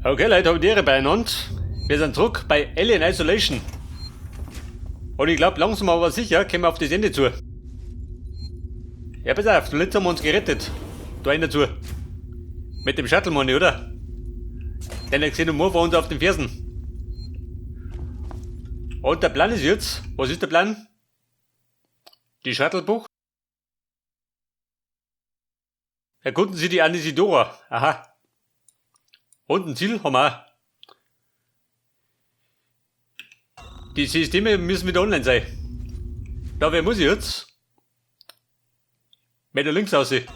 Okay, Leute, hab ich die Ehre beieinander. Wir sind zurück bei Alien Isolation. Und ich glaub, langsam aber sicher kommen wir auf das Ende zu. Ja, pass auf, zuletzt haben wir uns gerettet. Da einer zu. Mit dem Shuttle, meine ich, oder? Denn er gesehen und vor uns auf den Fersen. Und der Plan ist jetzt, was ist der Plan? Die Shuttlebucht? Erkunden Sie die Anesidora. Aha. Und ein Ziel haben wir auch. Die Systeme müssen wieder online sein. Da, wer muss ich jetzt? Mehr da links aussehen.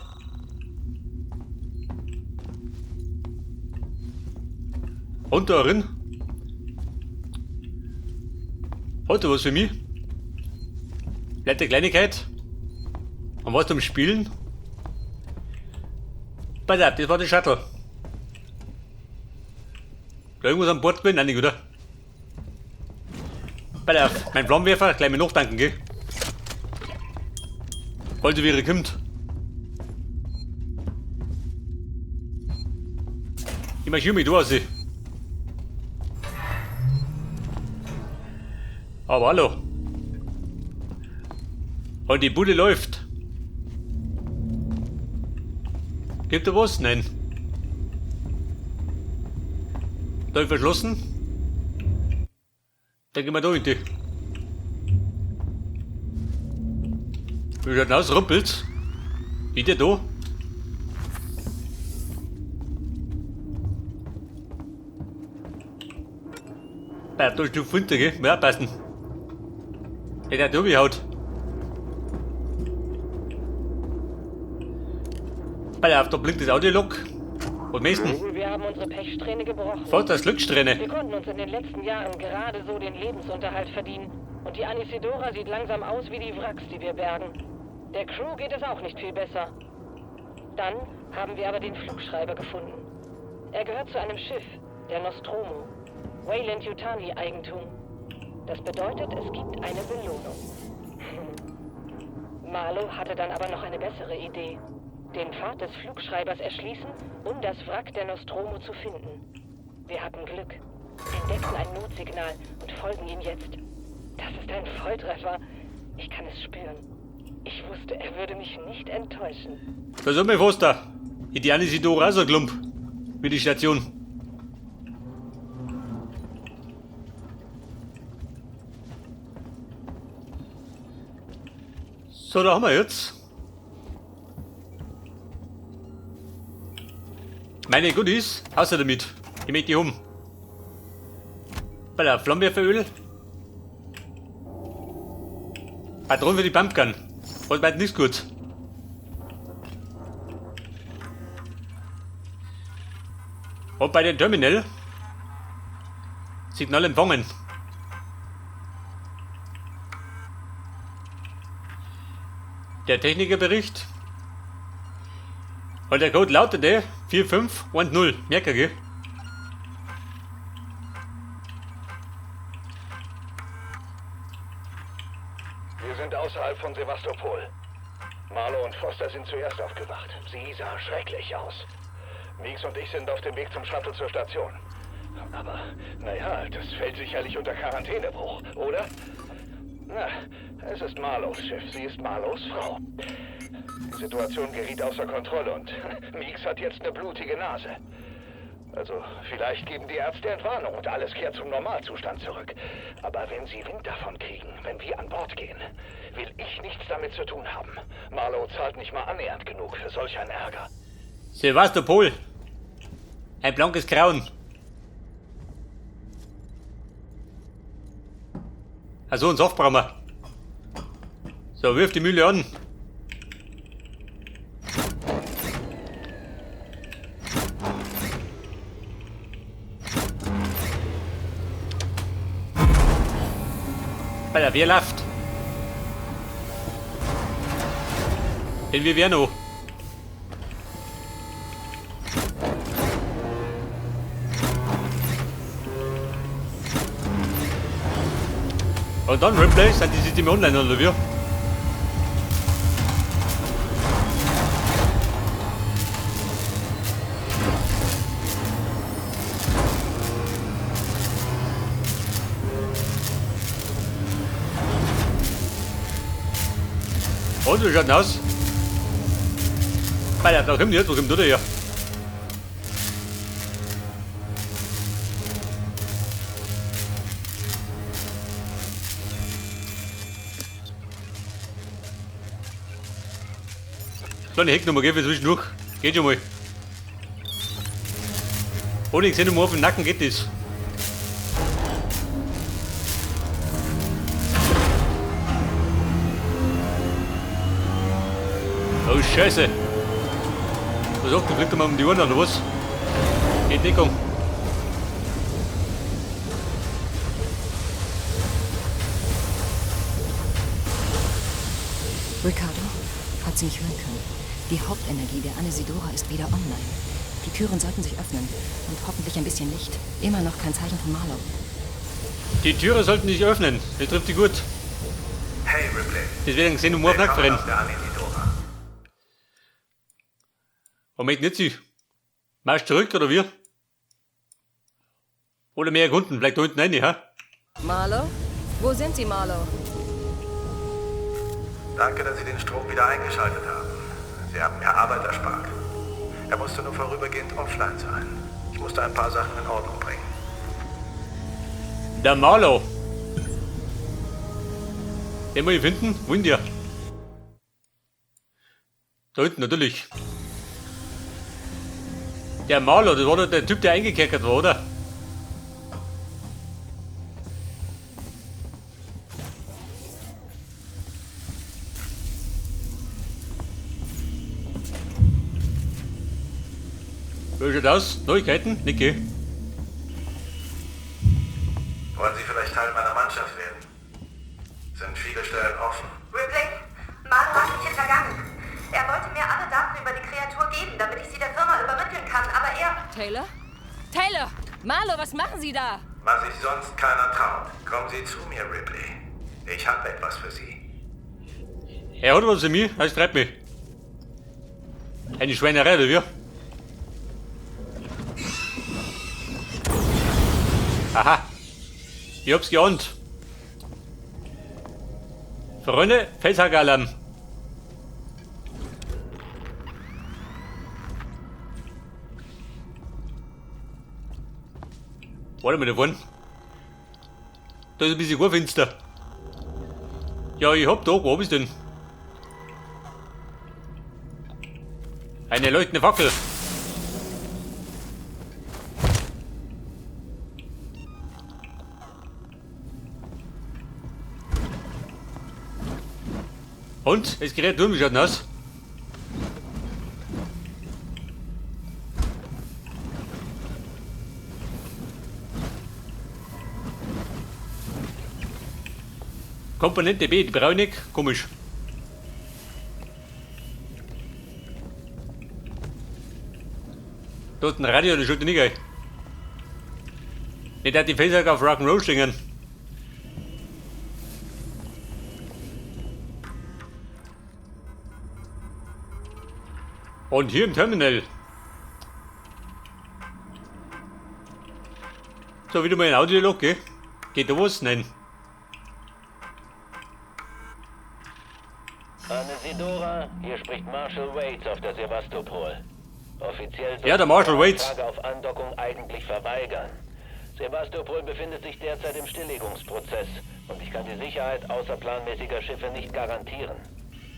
Und da drin. Hat er was für mich? Bleibt eine Kleinigkeit. Und was zum Spielen? Pass auf, das war der Shuttle. Da irgendwas an Bord gewesen? Nein, nicht, oder? Pass auf, mein Flammenwerfer, gleich mal nachtanken, gell? Falls er wieder kommt. Ich marschiere mich da raus. Aber hallo. Und die Bude läuft. Gibt er was? Nein. Da ist verschlossen. Dann gehen wir da hin. Wie schaut denn aus? Rumpelt's? Geht der da? Bei der Stufe runter, gell? Ja, passen. Hey, der hat haut. Pass auf, da blinkt das Audiolog. Was meinst du? Wir haben unsere Pechsträhne gebrochen. Vaters Glückssträhne. Wir konnten uns in den letzten Jahren gerade so den Lebensunterhalt verdienen. Und die Anesidora sieht langsam aus wie die Wracks, die wir bergen. Der Crew geht es auch nicht viel besser. Dann haben wir aber den Flugschreiber gefunden. Er gehört zu einem Schiff, der Nostromo. Weyland Yutani Eigentum. Das bedeutet, es gibt eine Belohnung. Marlow hatte dann aber noch eine bessere Idee. Den Pfad des Flugschreibers erschließen, um das Wrack der Nostromo zu finden. Wir hatten Glück, entdeckten ein Notsignal und folgen ihm jetzt. Das ist ein Volltreffer. Ich kann es spüren. Ich wusste, er würde mich nicht enttäuschen. Versuch mal, Foster. Die Anesidora so Klump. Wie die Station. So, da haben wir jetzt. Meine Goodies, außer damit. Ich möchte die um. Bei der Flammenwerferöl. Patronen für die Pumpgun. Was meint nichts gut. Und bei dem Terminal. Signal empfangen. Der Technikerbericht. Und der Code lautete 4510. Merke, gell? Wir sind außerhalb von Sevastopol. Marlow und Foster sind zuerst aufgewacht. Sie sah schrecklich aus. Meeks und ich sind auf dem Weg zum Shuttle zur Station. Aber, naja, das fällt sicherlich unter Quarantänebruch, oder? Na, es ist Marlows Schiff. Sie ist Marlows Frau. Die Situation geriet außer Kontrolle und Meeks hat jetzt eine blutige Nase. Also, vielleicht geben die Ärzte Entwarnung und alles kehrt zum Normalzustand zurück. Aber wenn sie Wind davon kriegen, wenn wir an Bord gehen, will ich nichts damit zu tun haben. Marlow zahlt nicht mal annähernd genug für solch einen Ärger. Sevastopol. Ein blankes Grauen. Also ein Saft brauchen wir. So, wirf die Mühle an. Alter, wer läuft? Denn wir wären noch. Und dann Replay, sind die Systeme online oder wie? Und, wie schaut denn aus? Alter, da kommt die jetzt, wo kommt der her? Kleine Hecknummer, gell, für zwischendurch. Geht schon mal. Ohne ich sehe nur auf den Nacken geht das. Oh Scheiße. Was sagt, du fliegt mal um die Ohren oder was? Geht Deckung. Ricardo, falls Sie mich hören können. Die Hauptenergie der Anesidora ist wieder online. Die Türen sollten sich öffnen und hoffentlich ein bisschen Licht. Immer noch kein Zeichen von Marlow. Die Türen sollten sich öffnen. Das trifft die gut. Hey Ripley. Das wird ein Xenomorph Willkommen rennen. auf der Anesidora. Moment, nicht sie. Marsch zurück, oder wie? Oder mehr Kunden, vielleicht da hinten rein, ha? Marlow? Wo sind Sie, Marlow? Danke, dass Sie den Strom wieder eingeschaltet haben. Sie haben mir Arbeit erspart. Er musste nur vorübergehend offline sein. Ich musste ein paar Sachen in Ordnung bringen. Der Marlow. Den muss ich finden. Wo ist der? Da hinten natürlich. Der Marlow, das war doch der Typ, der eingekerkert war, oder? Wie schaut aus? Neuigkeiten? Niki. Wollen Sie vielleicht Teil meiner Mannschaft werden? Sind viele Stellen offen. Ripley, Marlow hat mich hintergangen. Er wollte mir alle Daten über die Kreatur geben, damit ich sie der Firma übermitteln kann, aber er... Taylor? Taylor! Marlow, was machen Sie da? Was sich sonst keiner traut. Kommen Sie zu mir, Ripley. Ich habe etwas für Sie. Er hat was für mich, das treibt mich. Eine Schweinerei, oder wie? Aha. Ich hab's geahnt. Freunde, Facehugger-Alarm. Warte mal da vorne. Da ist ein bisschen finster. Ja, ich hab da, wo hab ich's denn? Eine leuchtende Fackel. Und? Es gerät durch, wie schaut denn aus? Komponente B, die brauche ich nicht. Komisch. Da hat ein Radio, das schaut nicht ein. Nicht, dass die Facehugger auf Rock'n'Roll stehen. Und hier im Terminal. So, wieder mal ein Audiolog, gell? Geht da was? Nein. Anesidora, hier spricht Marshal Waits auf der Sevastopol. Offiziell Ja, der Marshal Waits. Frage auf Andockung eigentlich verweigern. Sevastopol befindet sich derzeit im Stilllegungsprozess und ich kann die Sicherheit außerplanmäßiger Schiffe nicht garantieren.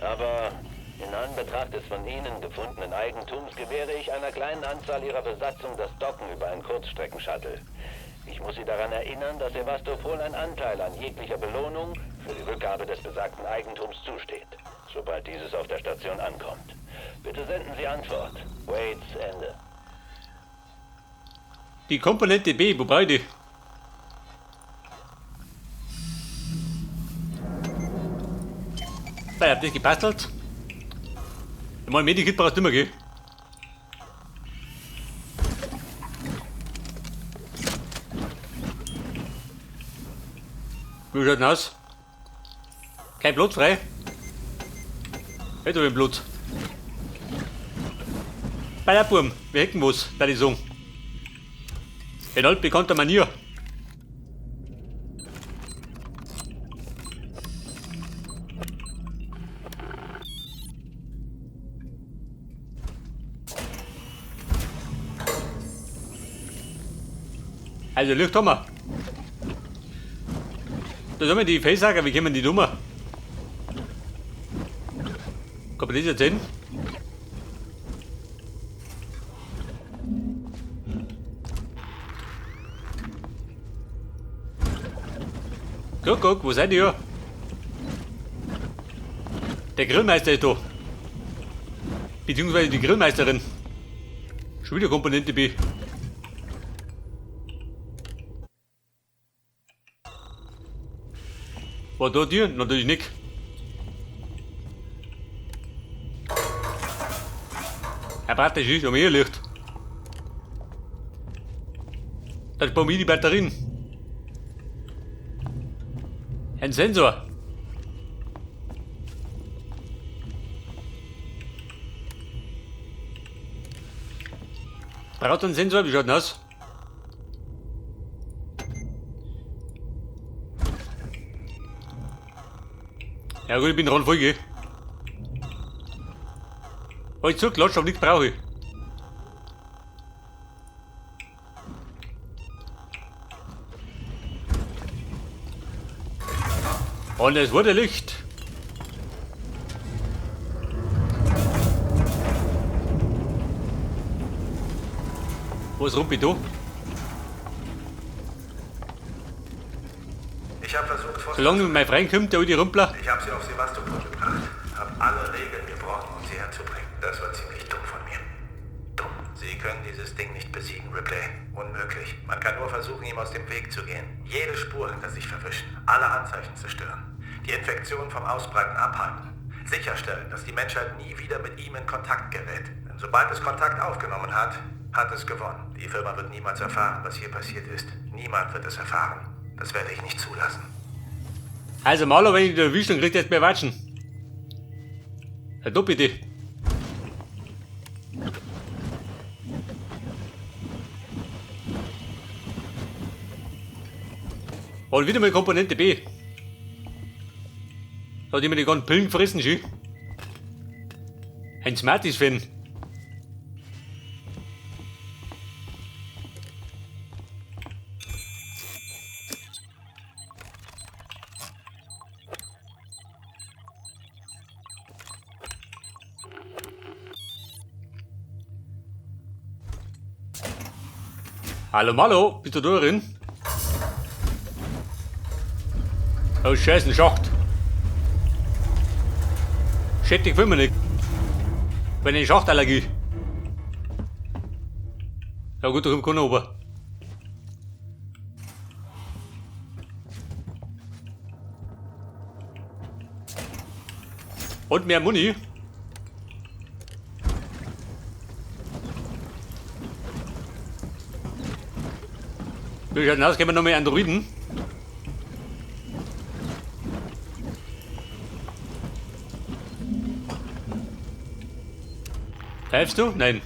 Aber in Anbetracht des von Ihnen gefundenen Eigentums gewähre ich einer kleinen Anzahl Ihrer Besatzung das Docken über einen Kurzstreckenshuttle. Ich muss Sie daran erinnern, dass Sevastopol ein Anteil an jeglicher Belohnung für die Rückgabe des besagten Eigentums zusteht, sobald dieses auf der Station ankommt. Bitte senden Sie Antwort. Waits, Ende. Die Komponente B, wo brauche ich die? Ich hab das gebastelt. Ich meine, Medikit brauchst du nicht mehr, gell? Wie schaut denn aus? Kein Blut frei? Hätte ich Blut. Bei der Burm, wir hacken was, da ich sagen. In altbekannter Manier. Also Licht haben wir. Da sind wir die Facehugger, wie kommen die Nummer? Kann man das jetzt sehen? Guck, guck, wo seid ihr? Der Grillmeister ist da. Beziehungsweise die Grillmeisterin. Schon wieder Komponente B. War da dir? Natürlich nicht. Ja, praktisch ist, um ihr Licht. Das ist bei mir die Batterien. Ein Sensor. Braucht einen Sensor? Wie schaut denn aus? Ja gut, ich bin dran voll, gell? Hab ich zugeklatscht, aber nichts brauche ich. Und es wurde Licht. Wo ist Rumpi da? Ich habe versucht, Foster Solange mein Freund kommt, der alte Rumpler. Ich habe sie auf Sevastopol gebracht, habe alle Regeln gebrochen, um sie herzubringen. Das war ziemlich dumm von mir. Dumm. Sie können dieses Ding nicht besiegen, Ripley. Unmöglich. Man kann nur versuchen, ihm aus dem Weg zu gehen. Jede Spur hinter sich verwischen, alle Anzeichen zerstören, die Infektion vom Ausbreiten abhalten, sicherstellen, dass die Menschheit nie wieder mit ihm in Kontakt gerät. Denn sobald es Kontakt aufgenommen hat, hat es gewonnen. Die Firma wird niemals erfahren, was hier passiert ist. Niemand wird es erfahren. Das werde ich nicht zulassen. Also Marlo, wenn ich dich erwische, dann kriegt er jetzt mehr Watschen. Ja, da bitte. Und wieder mal Komponente B. Da hat immer die ganzen Pillen gefressen, schön. Ein Smarties-Fan. Hallo Malo, bist du da drin? Oh Scheiße, ein Schacht. Shit, ich will mir nicht. Wenn ich Schachtallergie. Ja gut, da kommt keiner runter. Und mehr Muni. Wie schaut denn aus? Gehen wir noch mehr Androiden? Pfeifst du? Nein.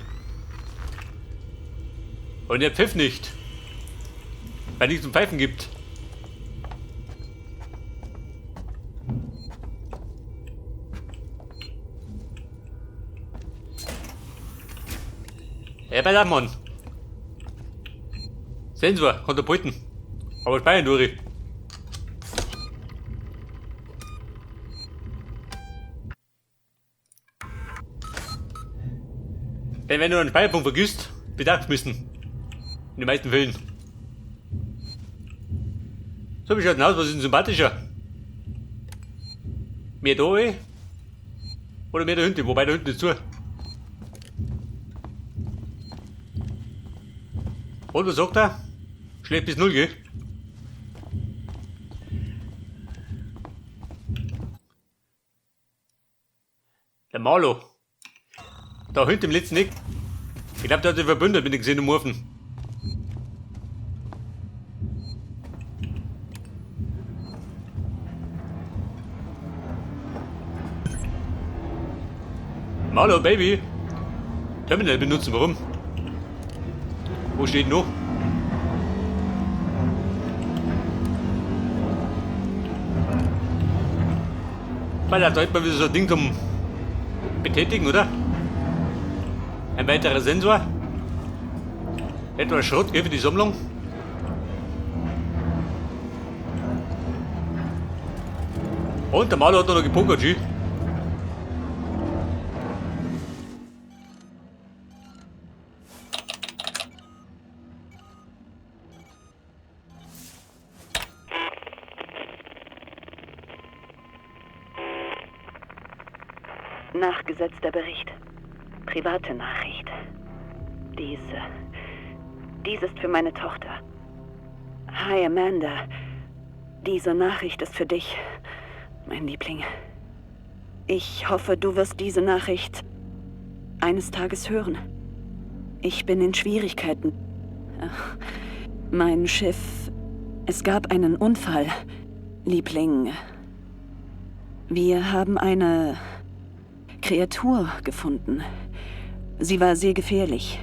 Und er pfiff nicht. Weil nichts zum Pfeifen gibt. Ja, bei der Mann. Sensor, Katapulten. Aber speichern durch. Denn wenn du einen Speicherpunkt vergisst, bedacht müssen. In den meisten Fällen. So, wie schaut denn aus? Was ist denn sympathischer? Mehr da, eh? Oder mehr da hinten? Wobei da hinten ist zu. Und was sagt er? Schläft bis 0, gell? Der Marlo. Da hinten im letzten Eck. Ich glaub, der hat sich verbündet mit den Xenomorphen. Marlo, Baby. Terminal benutzen, warum? Wo steht noch? Weil da sollte man wieder so ein Ding zum Betätigen, oder? Ein weiterer Sensor. Etwas Schrott, gell, für die Sammlung. Und der Marlo hat noch gepokert, schön. Nachgesetzter Bericht. Private Nachricht. Dies ist für meine Tochter. Hi Amanda. Diese Nachricht ist für dich, mein Liebling. Ich hoffe, du wirst diese Nachricht eines Tages hören. Ich bin in Schwierigkeiten. Ach, mein Schiff... Es gab einen Unfall, Liebling. Wir haben eine Kreatur gefunden. Sie war sehr gefährlich.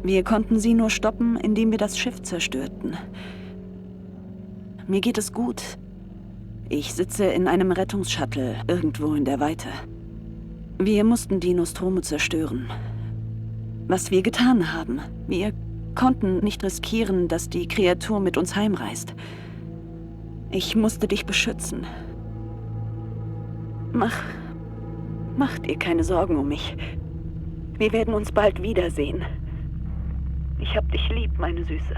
Wir konnten sie nur stoppen, indem wir das Schiff zerstörten. Mir geht es gut. Ich sitze in einem Rettungsshuttle irgendwo in der Weite. Wir mussten die Nostromo zerstören. Was wir getan haben, wir konnten nicht riskieren, dass die Kreatur mit uns heimreist. Ich musste dich beschützen. Mach dir keine Sorgen um mich. Wir werden uns bald wiedersehen. Ich hab dich lieb, meine Süße.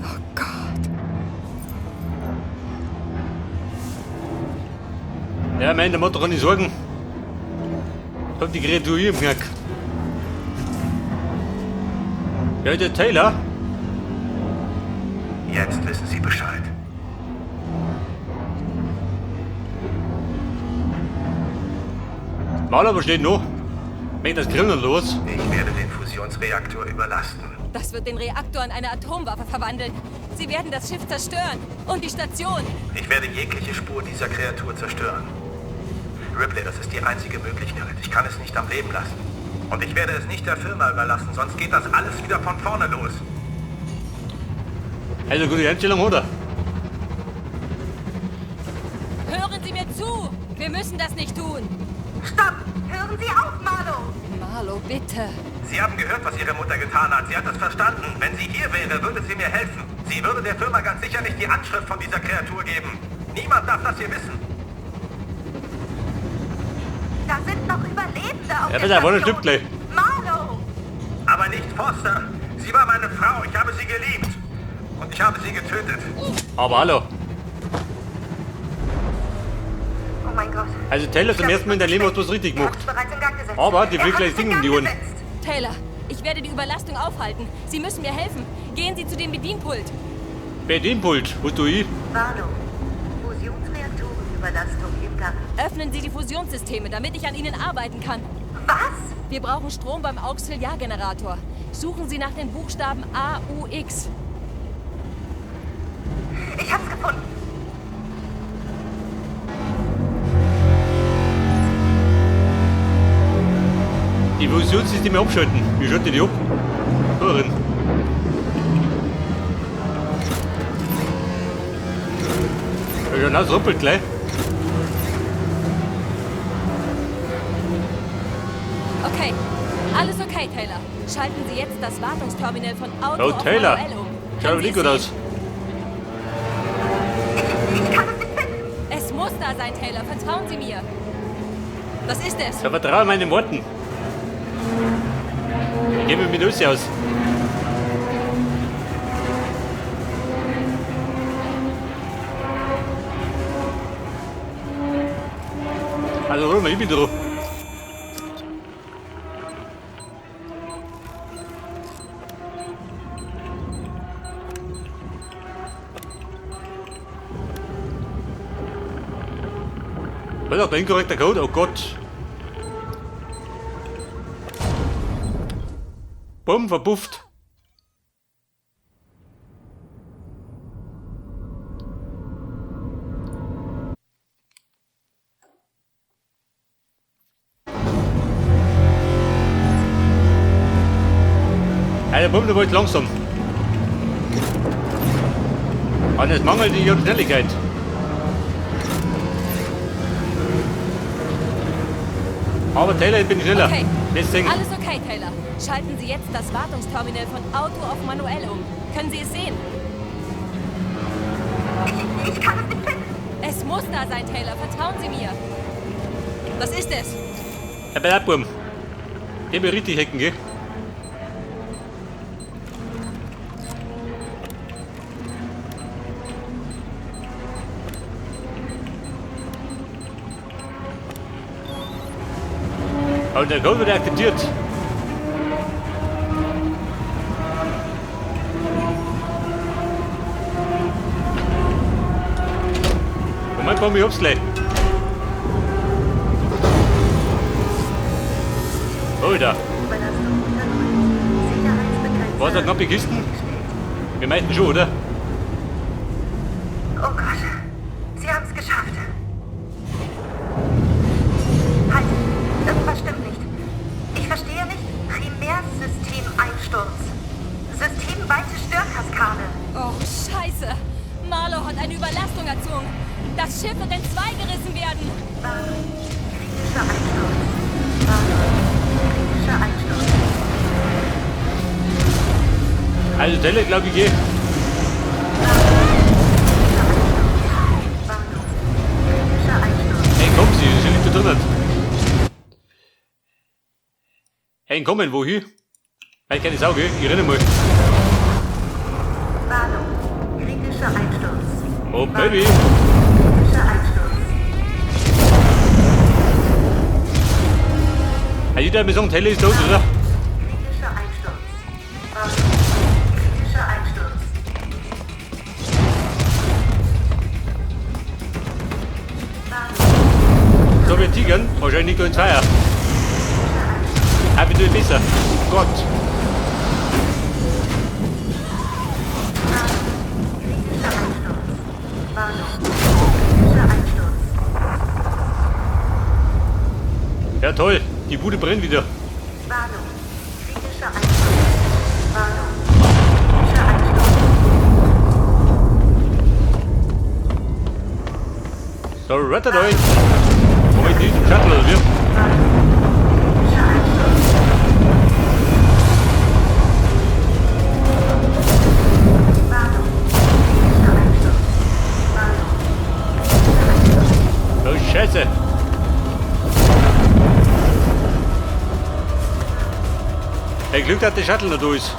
Oh Gott. Ja, mein, der macht doch keine Sorgen. Hab die Kreatur hier im Knack. Ja, der Taylor. Jetzt wissen Sie Bescheid. Marlo, was steht noch? Möchte das Grillen los? Ich werde den Fusionsreaktor überlasten. Das wird den Reaktor in eine Atomwaffe verwandeln. Sie werden das Schiff zerstören. Und die Station. Ich werde jegliche Spur dieser Kreatur zerstören. Ripley, das ist die einzige Möglichkeit. Ich kann es nicht am Leben lassen. Und ich werde es nicht der Firma überlassen, sonst geht das alles wieder von vorne los. Also gute Einstellung, oder? Hören Sie mir zu! Wir müssen das nicht tun! Stopp! Hören Sie auf, Marlo! Marlo, bitte! Sie haben gehört, was Ihre Mutter getan hat. Sie hat es verstanden. Wenn sie hier wäre, würde sie mir helfen. Sie würde der Firma ganz sicher nicht die Anschrift von dieser Kreatur geben. Niemand darf das hier wissen. Da sind noch Überlebende auf Ja, der bitte, Station. stimmt gleich. Marlo! Aber nicht Foster. Sie war meine Frau. Ich habe sie geliebt. Und ich habe sie getötet. Aber hallo. Oh mein Gott. Also Taylor zum ersten Mal in deinem Leben hat was richtig gemacht. Aber die fliegt gleich Ding um die Ohren. Taylor, ich werde die Überlastung aufhalten. Sie müssen mir helfen. Gehen Sie zu dem Bedienpult. Bedienpult? Wo tue ich? Warnung. Fusionsreaktorenüberlastung im Gang. Öffnen Sie die Fusionssysteme, damit ich an ihnen arbeiten kann. Was? Wir brauchen Strom beim Auxiliargenerator. Suchen Sie nach den Buchstaben A, U, X. Ich hab's gefunden. Die Fusionssysteme abschalten. Wie schalte die ab? Hören. Ja, na, es ruppelt gleich. Okay, alles okay, Taylor. Schalten Sie jetzt das Wartungsterminal von Auto Oh, auf Taylor. manuell um. Schaut Können nicht Sie gut es aus. sehen? Ich kann es nicht finden. Es muss da sein, Taylor. Vertrauen Sie mir. Das ist es. Ja, vertraue meinen Worten. Ich gebe mir mit Ösi aus. Also hol mal, ich bin drauf. Was ist auch der inkorrekte Code? Oh Gott. Bumm, verpufft. Alter, Bumm, du wolltest langsam. Und es mangelt die Schnelligkeit. Aber Taylor, ich bin schneller. Okay. Deswegen. Alles okay, Taylor. Schalten Sie jetzt das Wartungsterminal von Auto auf manuell um. Können Sie es sehen? Ich kann es nicht finden. Es muss da sein, Taylor. Vertrauen Sie mir. Das ist es. Ja, bei der Burm. Den will richtig hacken, gell? Und der Code wird akzeptiert. Moment, komm, ich hab's gleich. Alter. Was, eine knappe Kisten? Wir meinten schon, oder? Oh Gott, Sie haben es geschafft. Halt, irgendwas stimmt nicht. Ich verstehe nicht. Primärsystemeinsturz. Systemweite Störkaskade. Oh, Scheiße. Marlow hat eine Überlastung erzwungen. Das Schiff wird in zwei gerissen werden. Warnung, kritischer Einsturz. Warnung, kritischer Einsturz. Also Taylor, glaube ich, geh. Warnung, kritischer Einsturz. Hey, komm, sie sind nicht da drin. Hey, kommen, wohin? Weil keine Sau, gell? Ich renne mal. Warnung, kritischer Einsturz. Oh, Baby. Kritischer Einsturz. Also, ich darf mir sagen, Taylor ist tot, oder? Kritischer Einsturz. Warnung, kritischer Einsturz. Warnung, So, wir tigern. Wahrscheinlich nicht in Zweier. Ah, bitte besser. Gott. kritischer Einsturz. Warnung, kritischer Einsturz. Ja, toll. Die Bude brennt wieder. Warnung, kritischer Einsturz. Warnung, kritischer Einsturz. So, rettet euch. Moment, nicht im Shuttle, oder wie? Warnung, kritischer Einsturz. Warnung, kritischer Einsturz. Warnung, kritischer Einsturz. Oh, Scheiße. Hey, Glück, dass der Shuttle noch da ist.